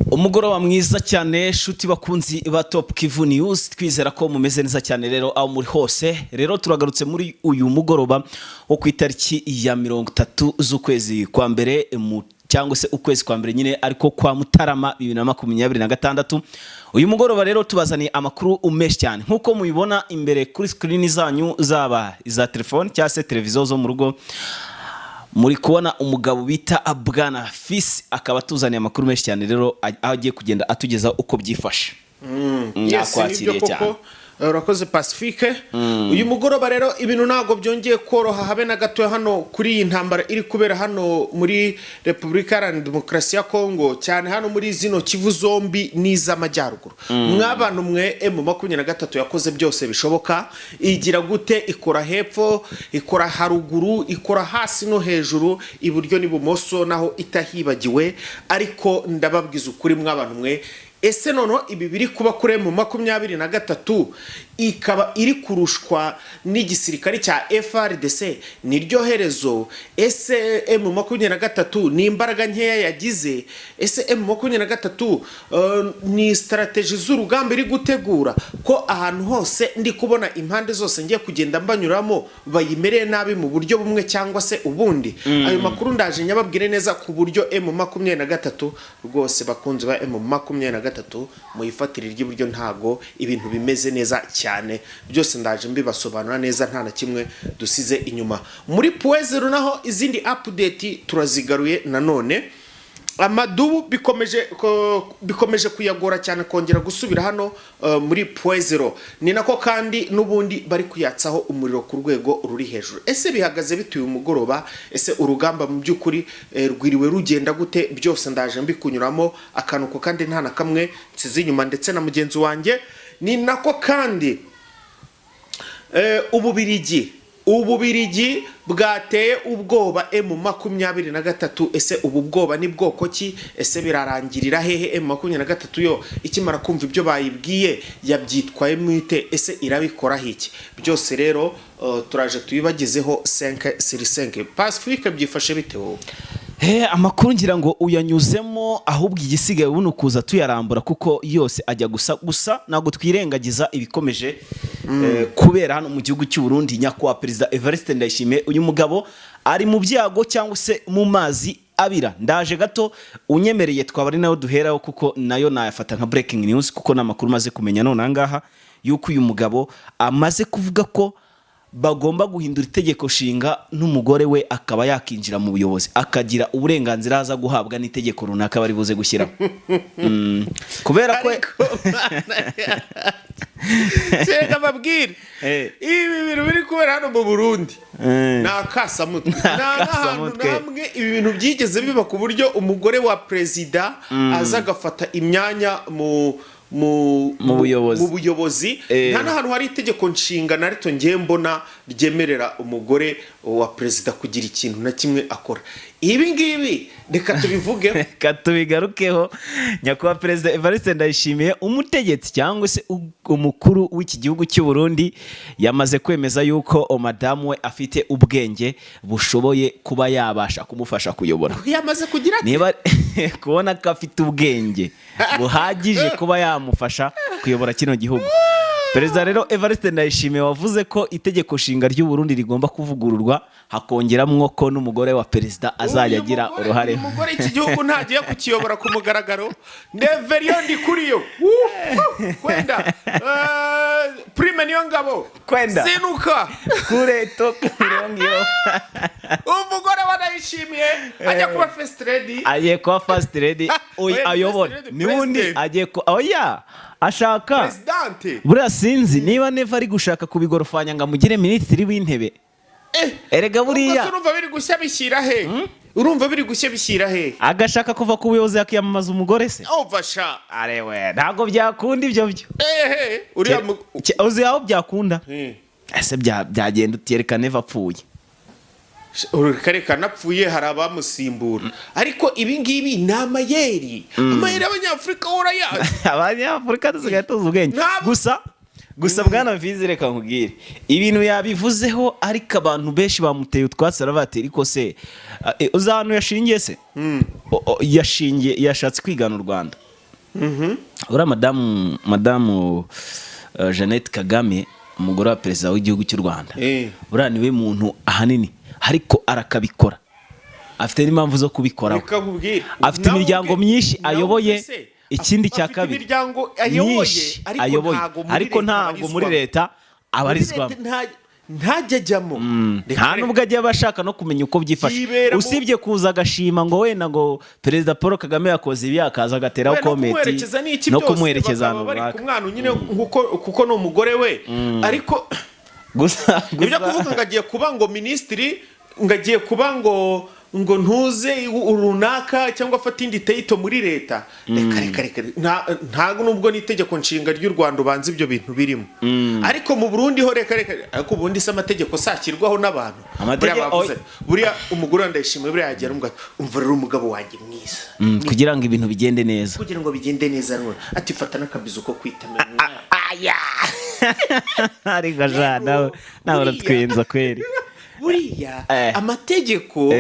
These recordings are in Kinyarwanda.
Umugoroba mwiza cyane, shuti bakunzi ba Top Kivu News. Twizera ko mumeze neza cyane rero aho muri hose. Rero turagarutse muri uyu mugoroba wo ku itariki ya 30 z'ukwezi kwa mbere mu cyangwa se ukwezi kwa mbere nyine, ariko kwa Mutarama 2026. Uyu mugoroba rero tubazaniye amakuru menshi cyane nk'uko mubibona imbere kuri screen zanyu, zaba iza telefone cyangwa se televiziyo zo mu rugo. Muri kubona umugabo bita Bwana Fisi, akaba atuzaniye amakuru menshi cyane rero, aho agiye kugenda atugezaho uko byifashe. Yes, Nakwakiriye nibyo cyane. koko. Urakoze, Pacifique. Uyu mugoroba rero ibintu ntabwo byongeye koroha habe na gato hano kuri iyi ntambara iri kubera hano muri Repubulika Iharanira Demokarasi ya Kongo, cyane hano muri zino Kivu zombi n'iz'amajyaruguru. Mw'abantu mwe, M23 yakoze byose bishoboka. Igira gute? Ikora hepfo, ikora haruguru, ikora hasi no hejuru, iburyo n'ibumoso, naho itahibagiwe. Ariko ndababwiza ukuri, mw'abantu mwe, ese noneho ibi biri kuba kuri M23, ikaba iri kurushwa n'igisirikare cya FARDC, niryo herezo? Ese M23 ni imbaraga nkeya yagize? Ese M23 ni strategy z'urugamba iri gutegura, ko ahantu hose ndi kubona, impande zose ngiye kugenda mbanyuramo, bayimereye nabi mu buryo bumwe cyangwa se ubundi? Ayo makuru ndaje nyababwire neza ku buryo M23 rwose, bakunzi ba M23, muyifatire ry'iburyo, ntago ibintu bimeze neza cyane. Byose ndaje mbibasobanura neza, nta na kimwe dusize inyuma. Muri Point Zéro naho izindi update turazigaruye nanone. Amadubu bikomeje kuyagora cyane kongera gusubira hano muri Point Zéro. Ni nako kandi n'ubundi bari kuyatsaho umuriro ku rwego ruri hejuru. Ese bihagaze bite uyu mugoroba? Ese urugamba mu by'ukuri rwiriwe rugenda gute? Byose ndaje mbikunyuramo akantu ko kandi nta na kamwe nsize inyuma, ndetse na mugenzi wanjye. Ni nako kandi Ububirigi bwateye ubwoba M23. Ese ubu bwoba ni bwoko ki? Ese birarangirira hehe? M23 yo ikimara kumva ibyo bayibwiye yabyitwayemo ite? Ese irabikoraho iki? Byose rero turaje tubibagezeho 5 sur 5. Pacifique, byifashe bite wowe? Amakuru ngira ngo uyanyuzemo, ahubwo igisigaye ubu ni ukuza tuyarambura kuko yose ajya gusa. Gusa ntabwo twirengagiza ibikomeje kubera hano mu gihugu cy'u Burundi. Nyakubahwa Perezida Evariste Ndayishimiye, uyu mugabo ari mu byago cyangwa se mu mazi abira. Ndaje gato unyemereye twaba ari nayo duheraho, kuko nayo nayafata nka breaking news, kuko ni amakuru maze kumenya none aha ngaha yuko uyu mugabo amaze kuvuga ko bagomba guhindura itegeko nshinga, n'umugore we akaba yakinjira mu buyobozi, akagira uburenganzira aza guhabwa n'itegeko runaka bari buze gushyiraho. Kubera ko Ariko reka babwire, ibi bintu biri kubera hano mu Burundi ni akasamutwe. Nta n'ahantu Akasamutwe. namwe ibi bintu byigeze biba ku buryo umugore wa perezida aza agafata imyanya mu Mu buyobozi. Mu buyobozi. Nta n'ahantu hari itegeko nshinga na rito ngiye mbona ryemerera umugore wa perezida kugira ikintu na kimwe akora. Ibi ngibi reka tubivugeho. Reka tubigarukeho. Nyakubahwa Perezida Evariste Ndayishimiye, umutegetsi cyangwa se umukuru w'iki gihugu cy'u Burundi, yamaze kwemeza yuko madamu we afite ubwenge bushoboye kuba yabasha kumufasha kuyobora. Yamaze kugira ati Niba kubona ko afite ubwenge buhagije kuba yamufasha kuyobora kino gihugu. Perezida rero Evariste Ndayishimiye wavuze ko itegeko nshinga ry'u Burundi rigomba kuvugururwa, hakongeramwo ko n'umugore wa perezida azajya Uyu agira uruhare. Uyu mugore iki gihugu ntagiye kukiyobora ku mugaragaro. Neveriyo Ndikuriyo kwenda, Prime niyo ngabo. Kwenda. Zinuka. Kure toka ngiyo. Umugore wa Ndayishimiye ajya kuba first lady. Agiye kuba first lady. Oya, ayobora first lady, n'ubundi president. Agiye ku oya ashaka Presidente. Buriya sinzi niba Neva ari gushaka kubigorofanya ngo amugire minisitiri w'intebe. Erega Ubwo buriya se urumva biri gushya bishyira he? Urumva biri gushya bishyira he? Agashaka kuva ku buyobozi akiyamamaza umugore se? Umva sha. Arewe, ntabwo byakunda ibyo byo. Ehe, uriya Uzi aho byakunda? Ese byagenda utiyereka Neva apfuye? Reka napfuye hari abamusimbura, ariko ibi ngibi ni amayeri, amayeri y'Abanyafurika urayazi. Abanyafurika dusigaye tuzi ubwenge. Gusa Gusa bwana Mfizi, reka nkubwire, ibintu yabivuzeho, ariko abantu benshi bamuteye utwatsi, aravuga ariko se uzi ahantu yashingiye se? Yashingiye, yashatse kwigana u Rwanda. Uriya madamu Jeannette Kagame, umugore wa perezida w'igihugu cy'u Rwanda, uriya niwe muntu ahanini, ariko arakabikora afite n'impamvu zo kubikoraho. Reka nkubwire. Afite Nawe imiryango myinshi nawe ayoboye. ubwe se, Ikindi cya afite kabiri, imiryango ayoboye, myinshi ariko ayoboye, ntago muri ariko leta ntabwo muri abarizwamo. leta Muri abarizwamo. leta ntajya ajyamo. Reka Nta reka. nubwo ajya aba ashaka no kumenya uko byifashe, Yibera usibye kuza agashima ngo wenda ngo Perezida Paul Kagame yakoze ibi, akaza agateraho We no comment kumuherekeza n'iki no byose, kumuherekeza bakaba ahantu bari runaka. ku mwana nyine, kuko ni umugore we, ariko Gusa ibyo gusa kuvuga ngo agiye kuba ngo minisitiri, ngo agiye kuba ngo ntuze runaka cyangwa afate indi title muri leta, reka reka reka, ntabwo nubwo n'itegeko nshinga ry'u Rwanda ubanza ibyo bintu birimo, ariko mu Burundi ho reka reka. Ariko ubundi se amategeko sakirwaho n'abantu? Buriya bavuze, buriya umugore wa Ndayishimiye buriya yagira ngo umva rero umugabo wanjye mwiza, Kugira ngo ibintu bigende neza. Kugira ngo bigende neza rero, ati fata n'akabizu ko kwitama. Aya, ariko sha nawe uratwenza kweri. Buriya amategeko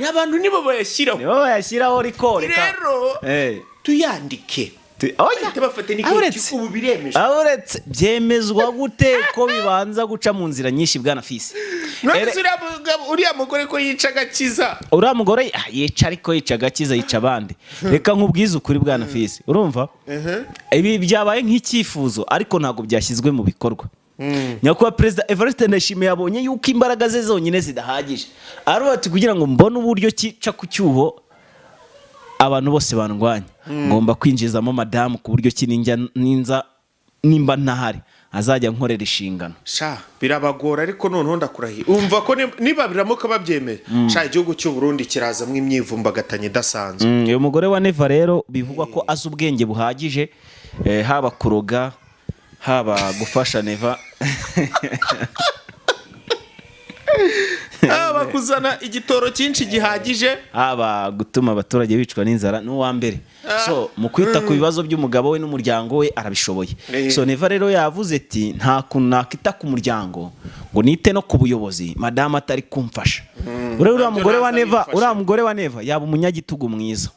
abantu nibo bayashyiraho. Nibo bayashyiraho, ariko reka Rero tuyandike. Oya. Bahita bafata n'igihe. Uretse ubu biremejwe. Uretse byemezwa gute ko bibanza guca mu nzira nyinshi, bwana Fisi? None se uriya mugore ko yica agakiza? Uriya mugore yica, ariko yica agakiza, yica abandi. Reka nkubwize ukuri, bwana Fisi, urumva ibi byabaye nk'icyifuzo, ariko ntabwo byashyizwe mu bikorwa. Nyakubahwa Perezida Evariste Ndayishimiye yabonye yuko imbaraga ze zonyine zidahagije, aravuga ati kugira ngo mbone uburyo kica ku cyuho abantu bose bandwanya, ngomba kwinjizamo madamu, ku buryo ki ninjya ninza nimba ntahari azajya nkorera inshingano. Sha, birabagora, ariko noneho ndakurahiye, umva ko niba biramuka babyemeye, sha, igihugu cy'u Burundi kirazamo imyivumbagatanyo idasanzwe. Uyu mugore wa Neva rero bivugwa ko azi ubwenge buhagije, haba kuroga, haba gufasha Neva. Haba kuzana igitoro cyinshi gihagije, haba gutuma abaturage bicwa n'inzara, ni uwa mbere. So mu kwita ku bibazo by'umugabo we n'umuryango we arabishoboye. So Neva rero yavuze ati nta kuntu nakita ku muryango ngo nite no ku buyobozi madamu atari kumfasha. Uriya Nabyo mugore wa naza Neva, bimfasha. uriya mugore wa Neva yaba umunyagitugu mwiza,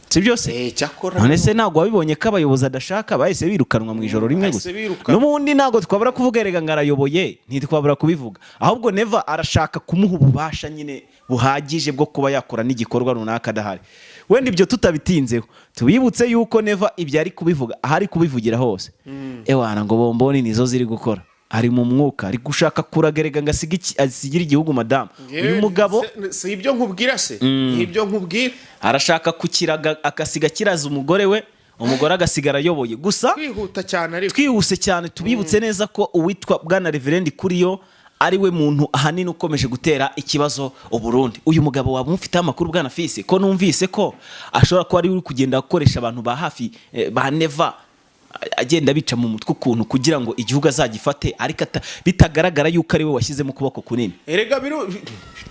si byose? Cyakora None se ntabwo wabibonye ko abayobozi adashaka bahise birukanwa mu ijoro rimwe Bahise gusa? birukanwa. N'ubundi ntabwo twabura kuvuga erega ngo arayoboye, ntitwabura kubivuga. Ahubwo Neva arashaka kumuha ububasha nyine buhagije bwo kuba yakora n'igikorwa runaka adahari. Wenda ibyo tutabitinzeho, tubibutse yuko Neva ibyo ari kubivuga, aho ari kubivugira hose, ewana ngo bomboni nizo ziri gukora, ari mu mwuka, ari gushaka kuragerega ngo asigire igihugu madamu. Uyu mugabo Si ibyo nkubwira se? Ni ibyo nkubwira. Arashaka kukiraga, agasiga kiraza umugore we, umugore agasigara ayoboye gusa. Kwihuta cyane ariko. Twihuse cyane, tubibutse neza ko uwitwa bwana Reverend Kuriyo ari we muntu ahanini ukomeje gutera ikibazo Uburundi. Uyu mugabo waba umufiteho amakuru, bwana Fisi? Ko numvise ko ashobora kuba ari we uri kugenda akoresha abantu ba hafi ba Neva, agenda bica mu mutwe ukuntu kugira ngo igihugu azagifate, ariko bitagaragara yuko ari we washyizemo ukuboko kunini. Erega biru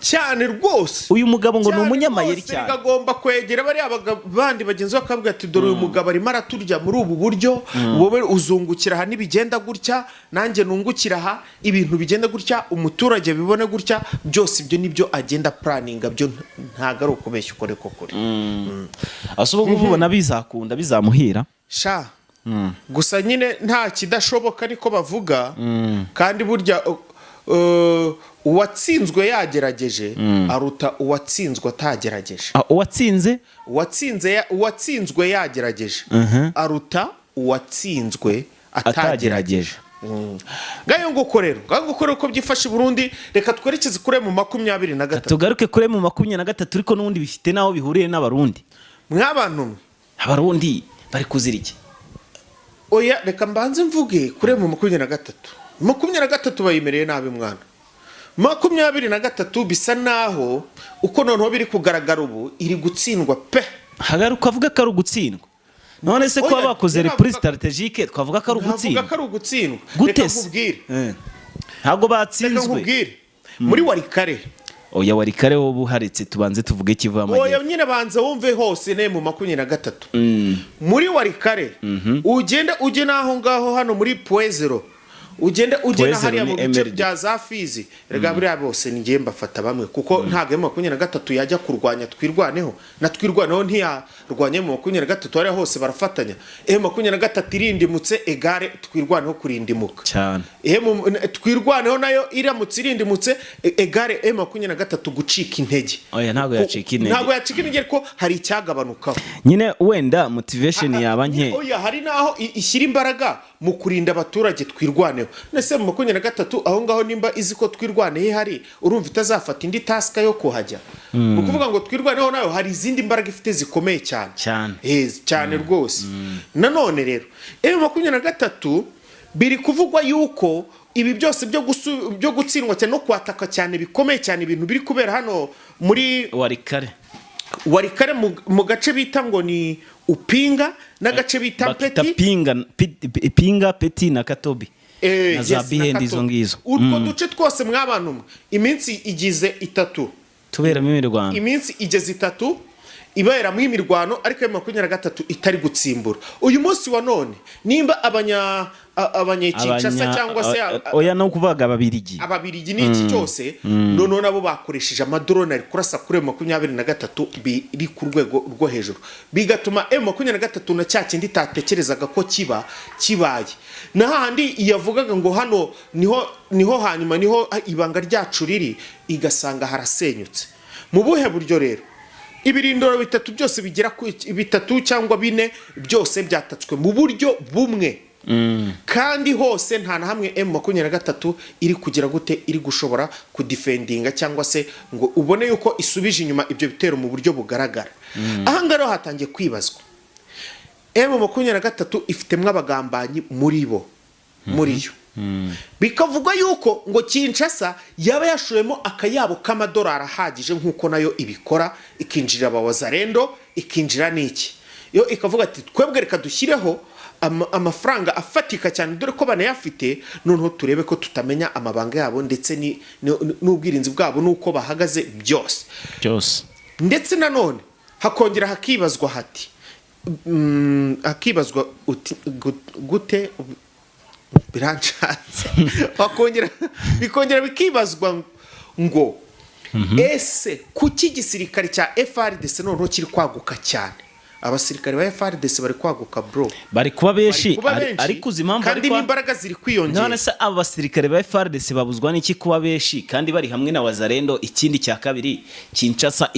cyane rwose. Uyu mugabo ngo ni Cyane umunyamayeri rwose, cyane. Erega agomba kwegera bariya bandi bagenzi be, bakavuga ati dore uyu mugabo arimo araturya muri ubu buryo, wowe uzungukira aha nibigenda gutya, nanjye nungukira aha, ibintu bigenda gutya, umuturage bibone gutya. Byose ibyo nibyo agenda planninga, byo ntabwo ari ukubeshya, ukore ko kuri. Ase ubu ngubu ubona bizakunda, bizamuhira? Sha, gusa nyine nta kidashoboka niko bavuga, kandi burya uwatsinzwe yagerageje aruta uwatsinzwe atagerageje. Ah, uwatsinze Uwatsinzwe yagerageje aruta uwatsinzwe atagerageje. Atagerageje. Ngayo nguko rero, ngayo nguko rero uko byifashe i Burundi. Reka twerekeze kuri mu 23. Tugaruke kuri mu 23, ariko n'ubundi bifite n'aho bihuriye n'Abarundi. Mwabantu mwe. Abarundi bari kuzira iki? Oya, reka mbanze mvuge kuri mu 23. 23 bayimereye nabi mwana. 23 bisa naho uko noneho biri kugaragara ubu iri gutsindwa pe. Hagaruka avuga ko ari ugutsindwa. None se kuba Oya, bakoze njye reprise navuga- stratégique, twavuga ko ari Navuga ugutsindwa? ko ari ugutsindwa. Gute Reka se? nkubwire. Ntabwo Reka batsinzwe. nkubwire, muri Warikare. Oya, Warikare wowe uharetse, tubanze tuvuge Kivu Oya, y'Amajyepfo. nyine banza wumve hose ne mu 23 muri Warikare, ugende ujye n'aho ngaho hano muri Pwezero. Ugende ugena Point zero hariya ni mu bice MRD. bya za Fizi. Rega buriya bose ni ngiye mbafata bamwe, kuko ntabwo M23 yajya kurwanya Twirwaneho, na Twirwaneho ntiyarwanya M23. Hariya hose barafatanya. M23 irindimutse, égale Twirwaneho kurindimuka. Cyane. Twirwaneho nayo iramutse irindimutse, égale M23 gucika intege. Oya, ntabwo yacika intege. Ntabwo yacika intege, ariko hari icyagabanukaho. Nyine wenda motivation yaba nke. Oya, hari n'aho ishyira imbaraga mu kurinda abaturage Twirwaneho. Nese mu 23 aho ngaho, nimba izi ko Twirwaneho ihari, urumva itazafata indi task yo kuhajya? Ni ukuvuga ngo Twirwaneho nayo hari izindi mbaraga ifite zikomeye cyane. Cyane. Cyane rwose. Nanone rero M23 biri kuvugwa yuko ibi byose byo gutsindwa cyane no kwataka cyane bikomeye cyane, ibintu biri kubera hano muri Warikare. Warikare, mu gace bita ngo ni Upinga n'agace bita Bakita Mpeti. Pinga, Pinga, Peti na Katobi na za Yes, na Bihendi, izo Katobi. ngizo. Utwo duce twose, mw'abantu mwe, iminsi igize 3 tuberamo imirwano. Iminsi igeze 3 iberamo imirwano, ariko M23 itari gutsimbura. Uyu munsi wa none nimba abanyekinshasa cyangwa se Oya, no kuvuga Ababirigi. Ababirigi n'iki cyose, noneho nabo bakoresheje amadrone ari kurasa kuri M23 biri ku rwego rwo hejuru, bigatuma M23 na cya kindi itatekerezaga ko kiba kibaye, na hahandi yavugaga ngo hano niho hanyuma niho ibanga ryacu riri, igasanga harasenyutse. Mu buhe buryo rero? Ibirindiro bitatu byose, bigera ku bitatu cyangwa bine, byose byatatswe mu buryo bumwe, kandi hose nta na hamwe M23 iri kugira gute, iri gushobora kudefendinga cyangwa se ngo ubone yuko isubije inyuma ibyo bitero mu buryo bugaragara. Aha ngaha rero hatangiye kwibazwa: M23 ifitemo abagambanyi muri bo, muri yo. Bikavugwa yuko ngo Kinshasa yaba yashoyemo akayabo k'amadolari ahagije, nk'uko nayo ibikora, ikinjirira abawazarendo, ikinjira n'iki, yo ikavuga ati: "Twebwe reka dushyireho amafaranga afatika cyane, dore ko banayafite, noneho turebe ko tutamenya amabanga yabo ndetse n'ubwirinzi bwabo n'uko bahagaze byose." Byose. Ndetse nanone hakongera hakibazwa hati hakibazwa uti gute, biranshatse, bakongera bikongera bikibazwa ngo: ese kuki igisirikare cya FARDC noneho kiri kwaguka cyane? Abasirikare ba FARDC bari kwaguka, bro. Bari kuba benshi. Bari kuba benshi, Ariko uzi impamvu kandi bari kuba n'imbaraga ziri kwiyongera. None se aba basirikare ba FARDC babuzwa n'iki kuba benshi kandi bari hamwe na Wazarendo? Ikindi cya kabiri, Kinshasa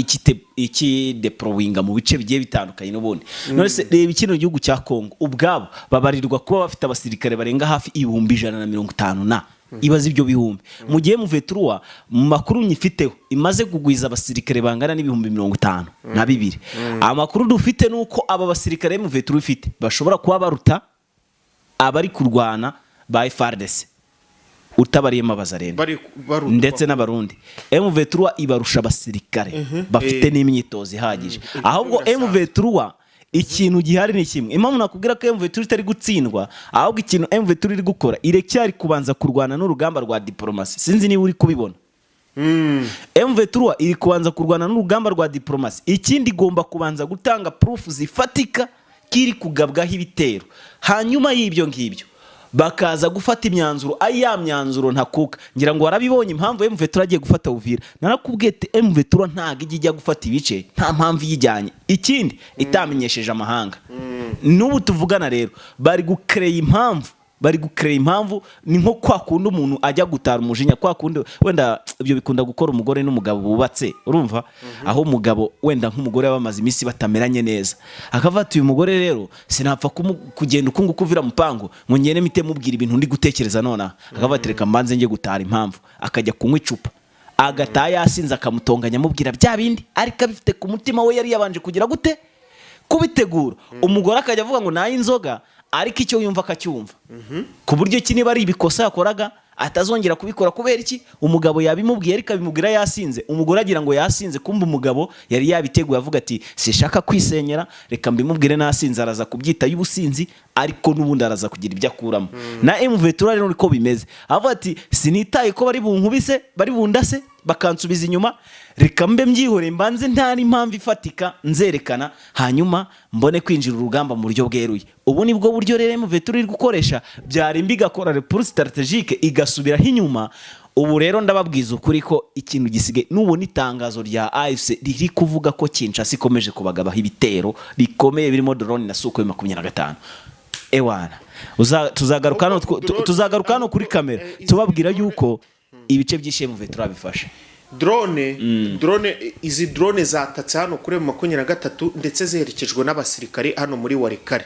ikideployinga mu bice bigiye bitandukanye n'ubundi. None se reba kino gihugu cya Congo, ubwabo babarirwa kuba bafite abasirikare barenga hafi 150,000 na ibaze ibyo bihumbi, mu gihe M23, mu makuru nyifiteho, imaze kugwiza abasirikare bangana n'52,000. Amakuru dufite ni uko aba basirikare M23 ifite bashobora kuba baruta abari kurwana ba FARDC, utabariyemo Abazarendo Bari barutwa. ndetse n'Abarundi. M23 ibarusha abasirikare bafite n'imyitozo ihagije. Ahubwo Birasanzwe. M23, ikintu gihari ni kimwe. Impamvu nakubwira ko M23 itari gutsindwa, ahubwo ikintu M23 iri gukora, iracyari kubanza kurwana n'urugamba rwa diplomasi. Sinzi niba uri kubibona. M23 iri kubanza kurwana n'urugamba rwa diplomasi. Ikindi, igomba kubanza gutanga proof zifatika kiri kugabwaho ibitero, hanyuma y'ibyo ngibyo bakaza gufata imyanzuro, ari ya myanzuro ntakuka. Ngira ngo warabibonye impamvu M23 agiye gufata Uvira. Narakubwiye ati M23 ntabwo ijya ijya gufata ibice nta mpamvu iyijyanye, ikindi itamenyesheje amahanga. N'ubu tuvugana rero bari gukereya impamvu, bari gukereya impamvu. Ni nko kwa kundi umuntu ajya gutara umujinya, kwa kundi wenda ibyo bikunda gukora umugore n'umugabo bubatse, urumva, aho umugabo wenda nk'umugore bamaze iminsi batameranye neza, akavuga ati: "Uyu mugore rero sinapfa kugenda uku nguku uvira mupango ngo ngende mpite mubwira ibintu ndi gutekereza nonaha." Akavuga ati: "Reka mbanze njye gutara impamvu." Akajya kunywa icupa, agataha yasinze, akamutonganya amubwira bya bindi, ariko abifite ku mutima we, yari yabanje kugira gute, kubitegura. Umugore akajya avuga ngo nayo inzoga, ariko icyo yumva akacyumva, ku buryo ki niba ari ibikosa yakoraga atazongera kubikora. Kubera iki? Umugabo yabimubwiye, ariko abimubwira yasinze. Umugore agira ngo yasinze, kumva umugabo yari yabiteguye, avuga ati: "Sishaka kwisenyera, reka mbimubwire nasinze, araza kubyita y'ubusinzi, ariko n'ubundi araza kugira ibyo akuramo." Na M23 rero niko bimeze, avuga ati: "Sinitaye ko bari bunkubise, bari bundase." Bakansubiza inyuma. Reka mbe mbyihoreye, mbanze nta n'impamvu ifatika nzerekana, hanyuma mbone kwinjira urugamba mu buryo bweruye. Ubu ni bwo buryo rero M23 iri gukoresha, byarimba igakora repli stratégique, igasubiraho inyuma. Ubu rero ndababwiza ukuri ko ikintu gisigaye, nubona itangazo rya AFC riri kuvuga ko Kinshasa ikomeje kubagabaho ibitero bikomeye birimo drone na Sukhoi 25, ewana, tuzagaruka hano, tuzagaruka hano kuri kamera tubabwira yuko ibice byinshi M23 bifashe. Drone, izi drone zatatse hano kuri M23, ndetse ziherekejwe n'abasirikare hano muri Walikale.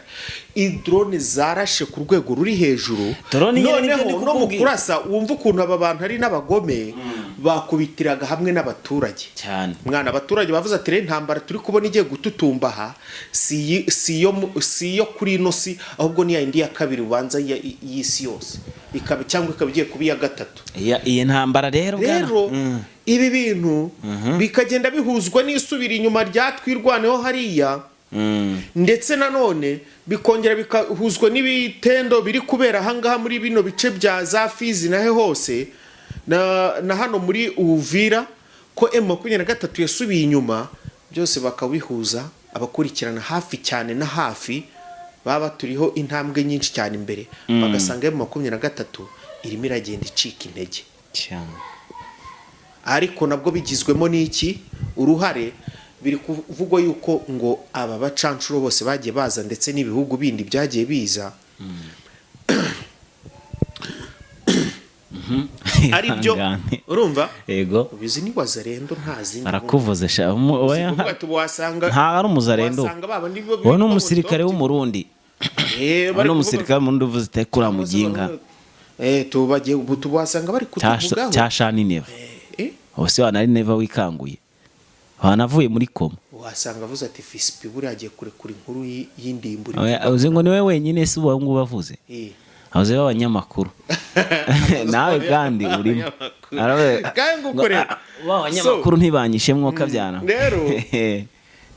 Iyi drone zarashe ku rwego ruri hejuru. Drone nyine nibyo Noneho ndi no mu kukubwira. kurasa, wumva ukuntu aba bantu ari n'abagome, bakubitiraga hamwe n'abaturage. Cyane. Mwana, abaturage bavuze ati: "Rero intambara turi kubona igiye gututumba aha si iyo kuri ino si, ahubwo ni ya yindi ya kabiri ubanza y'isi yose ikaba, cyangwa ikaba igiye kuba iya gatatu." Iyi ntambara rero bwana. Rero ibi bintu bikagenda bihuzwa n'isubira inyuma rya Twirwaneho hariya, ndetse nanone bikongera bikahuzwa n'ibitendo biri kubera ahangaha muri bino bice bya za Fizi nahe hose na hano muri Uvira, ko M23 yasubiye inyuma. Byose bakabihuza, abakurikirana hafi cyane na hafi baba baturiho intambwe nyinshi cyane imbere, bagasanga M23 irimo iragenda icika intege. Cyane. Ariko nabwo bigizwemo n'iki uruhare? Biri kuvugwa yuko ngo aba bacanshuro bose bagiye baza, ndetse n'ibihugu bindi byagiye biza, ari byo. Ihangane. Urumva? Yego. Ubizi, ni wazarendo, nta zindi. Barakuvuze sha. Oya, Kuvuga ati wasanga nta ari umuzarendo. wasanga ba bandi bo Wowe ni umusirikare w'Umurundi. Eh, Wowe bari ni umusirikare w'Umurundi uvuze ute kuri muginga? Eh, tubagiye ubu tubasanga bari kutuvugaho. Cya Shani Neva. Eh. Hose wanari Neva wikanguye, wanavuye muri koma. Wasanga avuze ati: "Fisipi buriya agiye kurekura inkuru y'indimburi." Oya, uzi ngo niwe wenyine si uwo nguwo avuze? Eh. Avuze b'abanyamakuru, nawe kandi urimo. Aravuga- Kandi ngukorera. Ba banyamakuru ntibanyishe mwuka byana.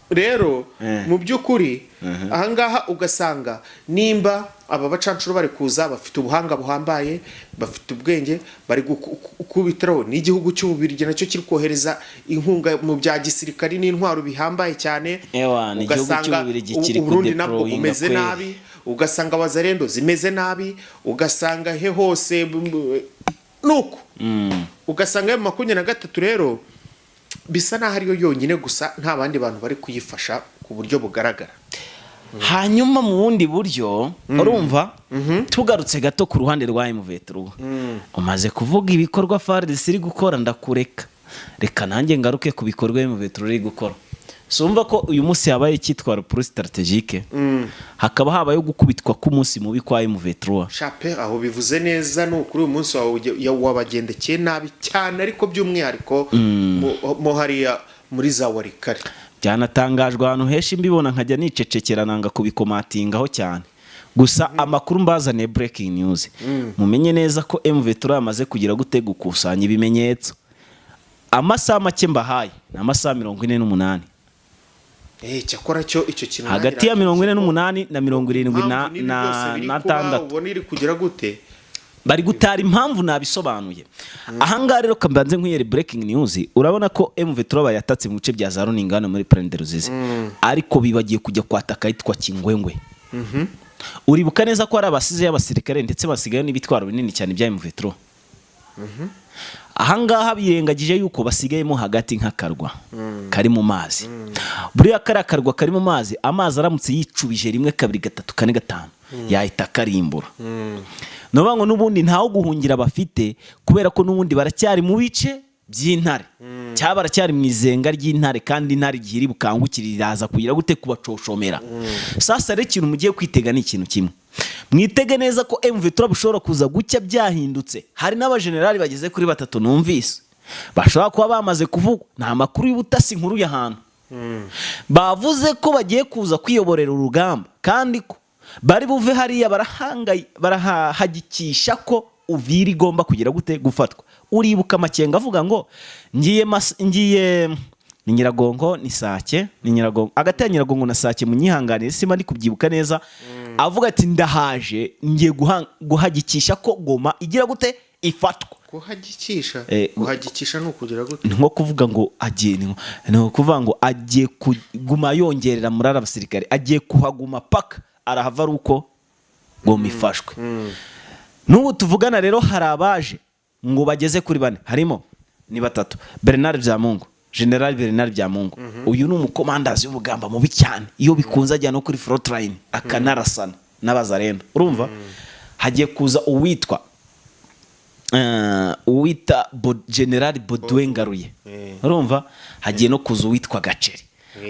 Rero mu by'ukuri ahangaha ugasanga nimba aba bacanshuro bari kuza bafite ubuhanga buhambaye, bafite ubwenge, bari gukubitiraho n'igihugu cy'Ububirigi nacyo kiri kohereza inkunga mu bya gisirikari n'intwaro bihambaye cyane. Ewa, ni igihugu Ugasanga cy'Ububirigi kiri Uburundi nabwo kudeployinga bumeze kweli. nabi, ugasanga wazarendo zimeze nabi, ugasanga he hose nuko ugasanga M23 rero bisa n'aho ariyo yonyine gusa, nta bandi bantu bari kuyifasha ku buryo bugaragara. Hanyuma mu bundi buryo, urumva, tugarutse gato ku ruhande rwa M23, umaze kuvuga ibikorwa FARDC iri gukora, ndakureka, reka nanjye ngaruke ku bikorwa M23 iri gukora. Sumva ko uyu munsi habaye icyitwa repli stratégique, hakaba habayeho gukubitwa k'umunsi mubi kwa M23. Shape, aho bivuze neza. Ni ukuri, uyu munsi wawe wabagendekeye nabi cyane, ariko by'umwihariko mo hariya muri za Walikale. Byanatangajwe ahantu henshi, mbibona nkajya nicecekera, nanga kubikomatingaho cyane. Gusa amakuru mbazaniye, breaking news, mumenye neza ko M23 yamaze kugira gute? Gukusanya ibimenyetso. Amasaha make mbahaye ni amasaha 48. Eh, cyakora cyo icyo kintu Hagati ya 48 na mirongo irindwi Impamvu n'ibi byose biri na kuba, tandatu. Ubona iri kugira gute? Bari gutara impamvu nabisobanuye ahangaha. Rero kambanze nkwiyere breaking news. Urabona ko M23 bayatatse mu bice bya za Runinga hano muri Plaine de Ruzizi, ariko bibagiye kujya kwataka ahitwa Kingwengwe. Uribuka neza ko hari abasize y'abasirikare, ndetse basigaye n'ibitwaro binini cyane bya M23. Ahangaha birengagije yuko basigayemo hagati nk'akarwa kari mu mazi. Buriya kariya karwa kari mu mazi, amazi aramutse yicubije rimwe, kabiri, gatatu, kane, gatanu, yahita akarimbura. Ni ukuvuga ngo n'ubundi ntawo guhungira bafite, kubera ko n'ubundi baracyari mu bice by'intare, cyangwa baracyari mu izenga ry'intare, kandi intare igihe iri bukangukire iraza kugira gute? Kubacoshomera. Sasa rero ikintu mugiye kwitega ni ikintu kimwe. Mwitege neza ko M23 bishobora kuza gucya byahindutse. Hari n'abajenerali bageze kuri batatu numvise bashobora kuba bamaze kuvugwa. Ni amakuru y'ubutasi nkuru y'ahantu bavuze ko bagiye kuza kwiyoborera urugamba, kandi ko bari buve hariya barahagikisha ko Uvira igomba kugira gute? Gufatwa. Uribuka Amakenga avuga ngo ngiye ni Nyiragongo, ni Sake, ni Nyiragongo, hagati ya Nyiragongo na Sake, munyihanganire simba ndi kubyibuka neza, avuga ati: "Ndahaje, ngiye guhagikisha ko Goma igira gute? Ifatwa." Kuhagikisha? Eh, Kuhagikisha ni ukugira gute? Ni nko kuvuga ngo agiye, ni ukuvuga ngo agiye kuguma yongerera muri aba basirikare, agiye kuhaguma paka arahava ari uko Goma ifashwe. N'ubu tuvugana rero hari abaje ngo bageze kuri bane, harimo ni batatu: Bernard Byamungu, General Bernard Byamungu. Uyu ni umukomandazi w'urugamba mubi cyane, iyo bikunze ajya no kuri front line akanarasana n'abazarendo. Urumva hagiye kuza uwitwa uwita General Baudouin Ngaruye. Urumva hagiye no kuza uwitwa Gaceri.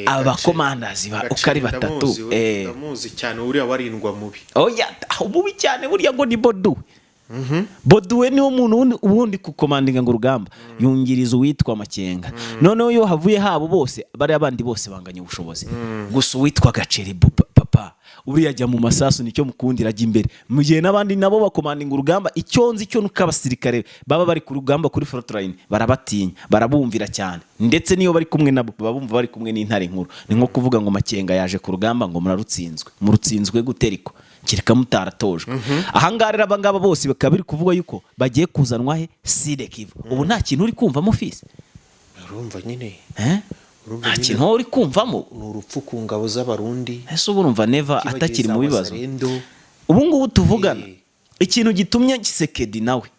Aba Gaceri. bakomandazi uko ari Gaceri batatu. ndamuzi we, ndamuzi cyane, uriya warindwa mubi. Oya, aho mubi cyane burya ngo ni Baudouin. Baudouin niwo muntu ubundi kukomandinga ngo urugamba yungiriza uwitwa Makenga. Noneho iyo havuye habo bose, bariya bandi bose banganya ubushobozi, gusa uwitwa Gaceri papa uriya ajya mu masasu, nicyo mukundira, ajya imbere mu gihe n'abandi nabo bakomandinga urugamba. Icyo nzi cyo nuko abasirikare baba bari ku rugamba kuri front line barabatinya, barabumvira cyane, ndetse n'iyo bari kumwe nabo baba bumva bari kumwe n'intare nkuru. Ni nko kuvuga ngo Makenga yaje ku rugamba ngo murarutsinzwe. Murutsinzwe gute? Ariko kereka mutaratojwe. Ahangaha rero abangaba bose bakaba biri kuvuga yuko bagiye kuzanwa he? Sud Kivu. Ubu nta kintu uri kumvamo, fisi? Urumva nyine. Eh? Urumva Nta nyine. kintu wowe uri kumvamo? Ni urupfu ku ngabo z'Abarundi. Ese ubu urumva Neva Kibageza atakiri mu bibazo? Wazalendo. Ubu ngubu tuvugana, ikintu gitumye Tshisekedi nawe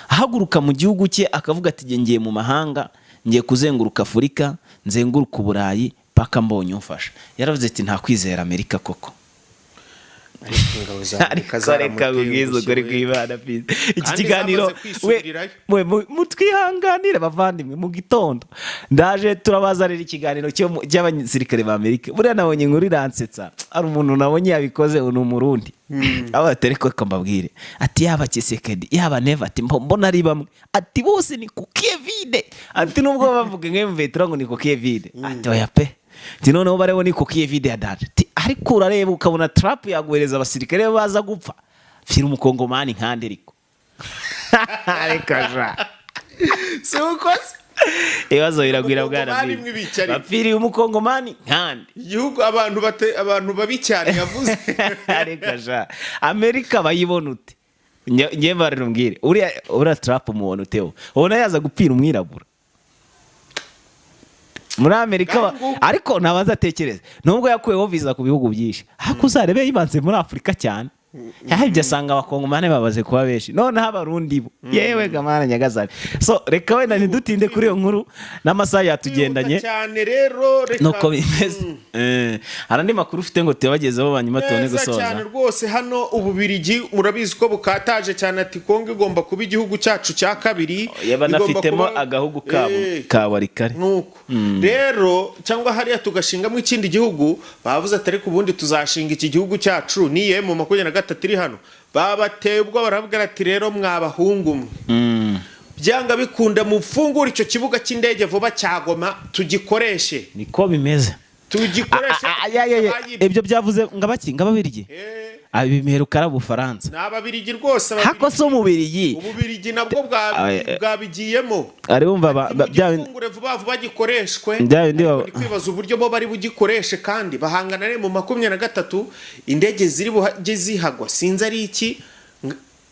ahaguruka mu gihugu cye akavuga ati: "Ngiye mu mahanga, ngiye kuzenguruka Afurika, nzenguruka Uburayi paka mbonye umfasha," yaravuze ati: "Nta kwizera Amerika koko." Ariko ingabo za Amerika Ariko reka nkubwize zaramutengushye ukuri we. kw'Imana, please. Iki Kandi kiganiro zamaze kwisubirirayo. we mutwihanganire bavandimwe, mu gitondo ndaje turabazanira ikiganiro cy'abasirikare ba Amerika. Buriya nabonye inkuru iransetsa, hari umuntu nabonye yabikoze, ni Umurundi, aba atari ko mbabwire, ati yaba Tshisekedi, yaba Neva, ati mbona ari bamwe, ati bose ni coquille vide, ati nubwo bavuga nk'M23 ngo ni coquille vide, ati oya pe, ati noneho barebo ni coquille vide ya dada, ati ariko urareba ukabona Trump yaguhereza abasirikare baza gupfa fira umukongomani nkande. Ariko ja Si uko se? Ibibazo biragwira bwana. Umukongomani Bwira. mwibi cyane. Bapfiriye umukongomani nkande. Igihugu abantu bate, abantu babi cyane yavuze. Ariko sha, Amerika bayibona ute? Nge mbarira umbwire, uriya Trump umubona ute? Ubona yaza gupfira umwirabura muri Amerika? Ngaho nguko. Ariko ntabanza atekereza, nubwo yakuyeho viza ku bihugu byinshi, ariko uzarebe yibanze muri Afurika cyane, yahebye asanga Abakongomani bamaze kuba benshi, noneho Abarundi bo, yewe gamana nyagasani. So reka wenda ntidutinde kuri iyo nkuru n'amasaha yatugendanye. Kwihuta cyane rero, reka. Nuko bimeze. Hari andi makuru ufite ngo tuyabagezeho, hanyuma tubone Neza gusoza? cyane rwose. Hano Ububirigi murabizi ko bukataje cyane, ati Kongo igomba kuba igihugu cyacu cya kabiri. Yaba Igomba anafitemo agahugu kabo ka Warikare. Nuko rero cyangwa hariya tugashingamo ikindi gihugu, bavuze ati ariko ubundi tuzashinga iki gihugu cyacu niye mu 23 iri hano. Babateye ubwo barabwira ati: "Rero mwabahungu mwe, byanga bikunda mufungure icyo kibuga cy'indege vuba cya Goma tugikoreshe." Niko bimeze. Tugikoreshe. Ah, ah, ya, ya, ya. Ibyo byavuze ngo abaki ngo Ababirigi. Bimeruka ari Ubufaransa. Ni Ababirigi rwose. Hako se Umubirigi? Ububirigi nabwo bwabigiyemo. Ari wumva bya Mugifungure vuba vuba gikoreshwe. Bya bindi Ariko ndi kwibaza uburyo bo bari bugikoreshe kandi bahangana mu 23, indege ziri buhajye zihagwa, sinzi ari iki,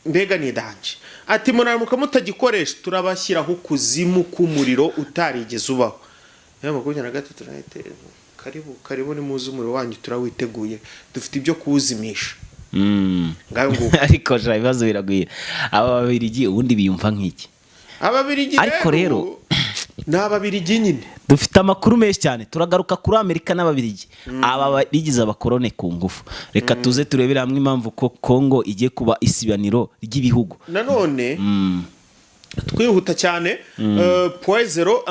mbega ni danger. Ati muramuka mutagikoresha turabashyiraho ukuzimu k'umuriro utarigeze ubaho. Ya 23 nayo, karibu karibu, nimuze umuriro wanyu turawiteguye, dufite ibyo kuwuzimisha. Ngayo nguko. Ariko sha, ibibazo biragwira. Aba Babirigi ubundi biyumva nk'iki? Ababirigi Ariko rero ni Ababirigi nyine. Dufite amakuru menshi cyane, turagaruka kuri Amerika n'Ababirigi, aba bigize abakorone ku ngufu. Reka tuze turebere hamwe impamvu ko Kongo igiye kuba isibaniro ry'ibihugu. Nanone twihuta cyane, point zero,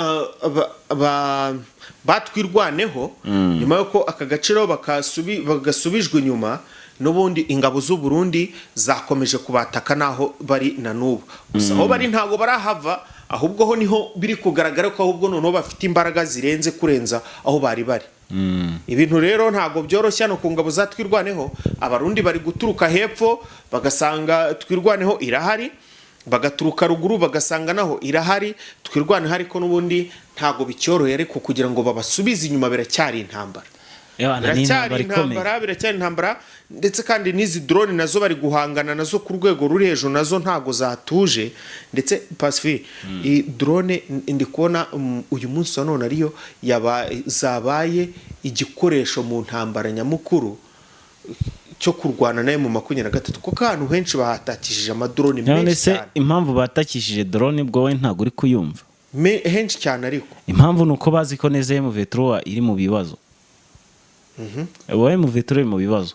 batwirwaneho nyuma y'uko aka gaciro bagasubijwe inyuma, n'ubundi ingabo z'u Burundi zakomeje kubataka n'aho bari na n'ubu. Gusa aho bari ntabwo barahava, ahubwo ho niho biri kugaragara ko ahubwo noneho bafite imbaraga zirenze kurenza aho bari bari. Ibintu rero ntabwo byoroshye hano ku ngabo za Twirwaneho. Abarundi bari guturuka hepfo bagasanga Twirwaneho irahari, bagaturuka ruguru bagasanga naho irahari Twirwaneho, ariko n'ubundi ntabwo bicyoroheye, ariko kugira ngo babasubize inyuma biracyari intambara. Ewana, ni Biracyari intambara ikomeye. intambara, biracyari intambara. Ndetse kandi n'izi drone nazo bari guhangana nazo ku rwego ruri hejuru, nazo ntago zatuje. Ndetse Pacifique, iyi drone ndi kubona uyu munsi wa none ariyo zabaye igikoresho mu ntambara nyamukuru cyo kurwana nayo mu 23, kuko ahantu henshi bahatakishije amadrone None menshi se cyane. impamvu batakishije drone ubwo wowe ntabwo uri kuyumva? Henshi cyane ariko. Impamvu ni uko bazi ko neza M23 iri mu bibazo. Wowe M23 iri mu bibazo.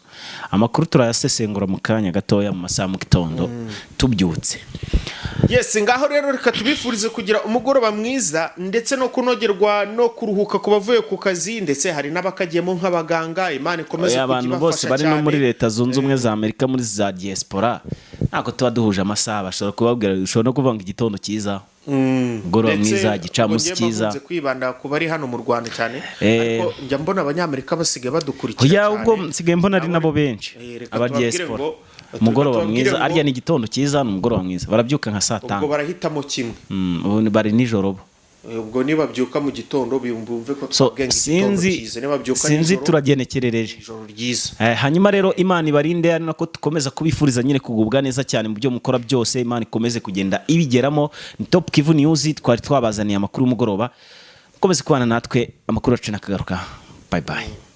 Amakuru turayasesengura mu kanya gatoya, mu masaha mu gitondo tubyutse. Yes, ngaho rero reka tubifurize kugira umugoroba mwiza ndetse no kunogerwa no kuruhuka ku bavuye ku kazi, ndetse hari n'abakagiyemo nk'abaganga. Imana ikomeze Oya, abantu kujya bose ibafasha bari no cyane. muri Leta Zunze Ubumwe za Amerika, muri za diaspora, ntabwo tuba duhuje amasaha. Bashobora kubabwira, ushobora no kuvuga ngo igitondo cyiza, umugoroba Ndetse mwiza, igicamunsi ubwo njyewe cyiza. bakunze kwibanda ku bari hano mu Rwanda cyane, ariko njya mbona Abanyamerika basigaye badukurikira Oya, cyane. ubwo nsigaye mbona ari nabo benshi, Reka aba tubabwire diaspora. Umugoroba tubabwire mwiza, ngo arya ni igitondo cyiza, ni umugoroba mwiza. Barabyuka nka saa Ubwo 5. barahitamo kimwe. Ubu bari nijoro bo. Ubwo nibabyuka mu gitondo bumve ko So twabwiye ngo igitondo sinzi, cyiza, nibabyuka sinzi, nijoro, turagenekerereje. ijoro ryiza. Hanyuma rero Imana ibarinde, ari nako dukomeza kubifuriza nyine kugubwa neza cyane mu byo mukora byose. Imana ikomeze kugenda ibigeramo. Ni Top Kivu News, twari twabazaniye amakuru y'umugoroba. Mukomeze kubana natwe, amakuru yacu nakagaruka. Bye bye.